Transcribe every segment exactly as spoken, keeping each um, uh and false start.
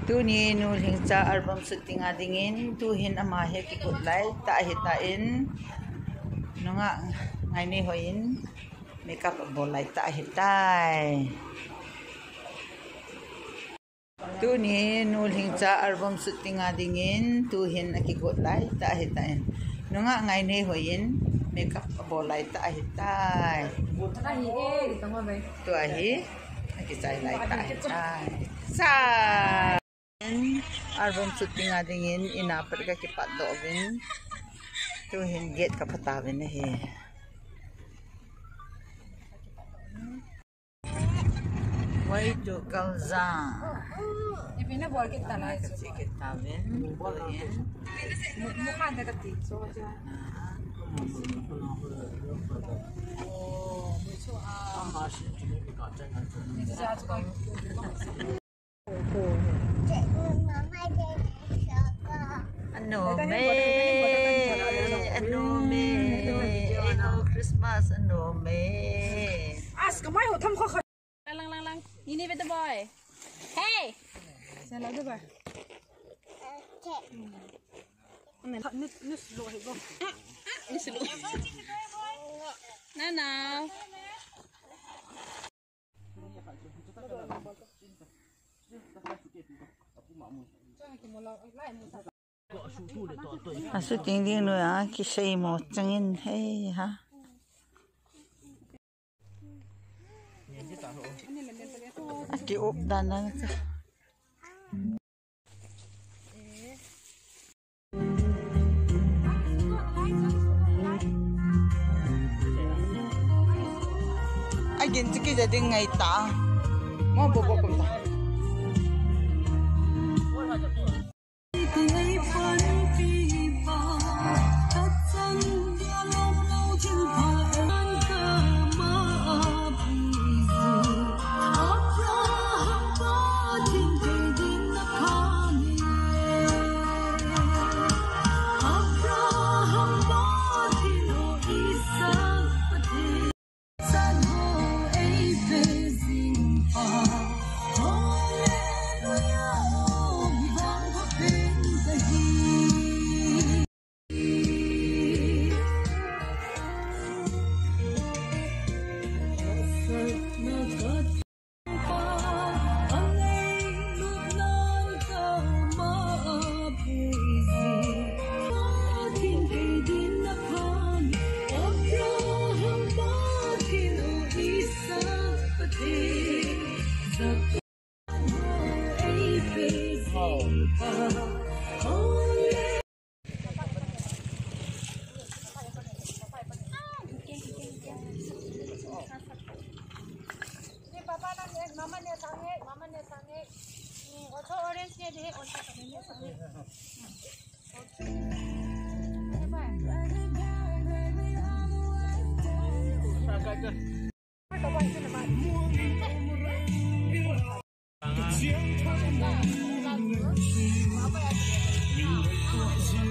Tuni Nu Lhingcha album shooting a dingin, tuhin ama hi kigot lai tah ahitan, nungah Ngaineihoiin makeup abol lai tah ahitai. Tuni Nu Lhingcha album shooting a dingin, tuhin akigot lai tah ahitan, nungah Ngaineihoiin makeup abol lai tah ahitai. Tua hi akichai lai tah ahitai. Sa album shooting a dingin in a pat kakipatdoh uvin, tuhin gate kaphatauvin ahi. Way to Kaljang. Ipi na bol kit ta na. Kache kit tauvin, tuhin. Mu-, mukha na kati. Anom e, anom e, eiho Christmas anom e. As, kamai ho tham kha kha. Lang, lang, lang. Ini betul boy. Hey. Salah tu boy. Ni, ni, ni slow hai go. Ni slow. Nana. Ashooting ding noiya kiseimo changin hei ha. Aki up dan na. Agin chiki ja ding ngai ta. Mo bo bo kum ta.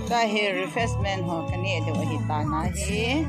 Tua hi refreshment ho kaneh diu ahi tan ahi.